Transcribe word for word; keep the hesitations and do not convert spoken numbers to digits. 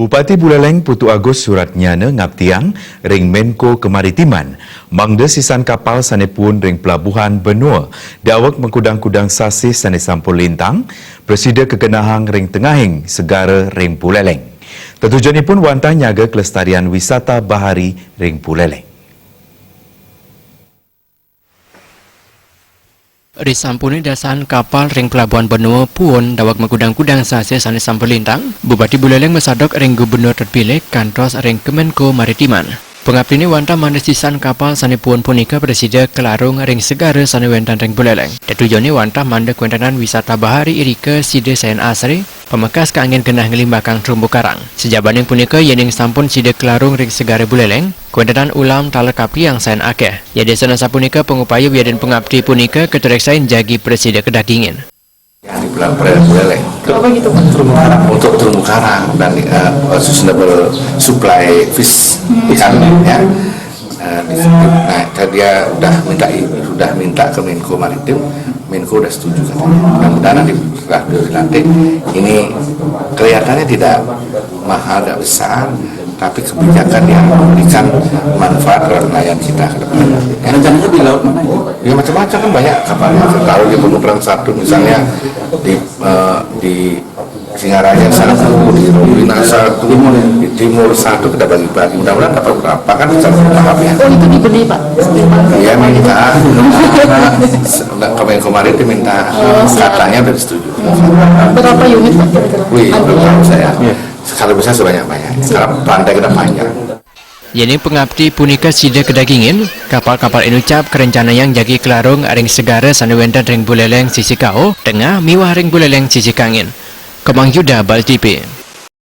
Bupati Buleleng Putu Agus Suratnyana ngaptiang ring Menko Kemaritiman, mangda sisan kapal sane puun ring pelabuhan benua daweg makudang-kudang sasih sane sampun lintang, prasida kagenahang ring tengahing segara ring Buleleng. Tetujonipun wantah nyaga kelestarian wisata bahari ring Buleleng. Risampune dasan kapal ring pelabuhan benua puun daweg makudang-kudang sasih sane sampun lintang, Bupati Buleleng masadok ring Gubernur terpilih kantos ring Kemenko Maritiman. Pangaptine wantah mangda sisan kapal sane puun punika prasida kalarung ring segara sane wenten ring Buleleng. Tetujone wantah mangda kawentenan wisata bahari irika sida sayan asri, pamekas kanggen genah nglimbakang terumbu karang. Sajabaning punika, yening sampun sida kalarung ring segara Buleleng, kawentenan ulam taler kaptiang sayan akeh. Yadiastun asapunika, pangupaya wiadin pangapti punika katureksain jagi prasida kadagingin. Yang di Pulau Perairan Buleleng. Apa gitu, Pak? Terumbu karang. Untuk terumbu karang dan, eh, sustainable supply fish, hmm, ikan, ya. Eh, di situ. Nah, dia udah minta i-, sudah minta ke Menko Maritim, Menko udah setuju katanya. Mudah-mudahan nanti setelah beliau dilantik, ini kelihatannya tidak mahal, tidak besar, tapi kebijakan yang memberikan manfaat terhadap nelayan kita ke depan. Ya. Rencananya di laut mana itu? Ya, macam-macam kan, banyak kapalnya. Tahu di Pemutrang satu misalnya, di, eh, di Singaraja satu, di Rombina satu, di Timur satu, kita bagi-bagi. Mudah-mudahan dapat berapa kan, bisa bertahap ya. Oh, itu dibeli, Pak? Iya, minta. Nah, kemarin, kemarin diminta. Oh, siap. Katanya udah setuju. Berapa unit, Pak, kira-kira? Wih, belum tahu saya. Iya. Kalau bisa sebanyak-banyak. Sekarang pantai kita panjang. Yening pangapti punika sida kadagingin, kapal-kapal inucap karencanayang jagi kalarung ring segara sane wenten ring Buleleng sisi kauh, tengah miwah ring Buleleng sisi kangin. Komang Yuda, Bali T V.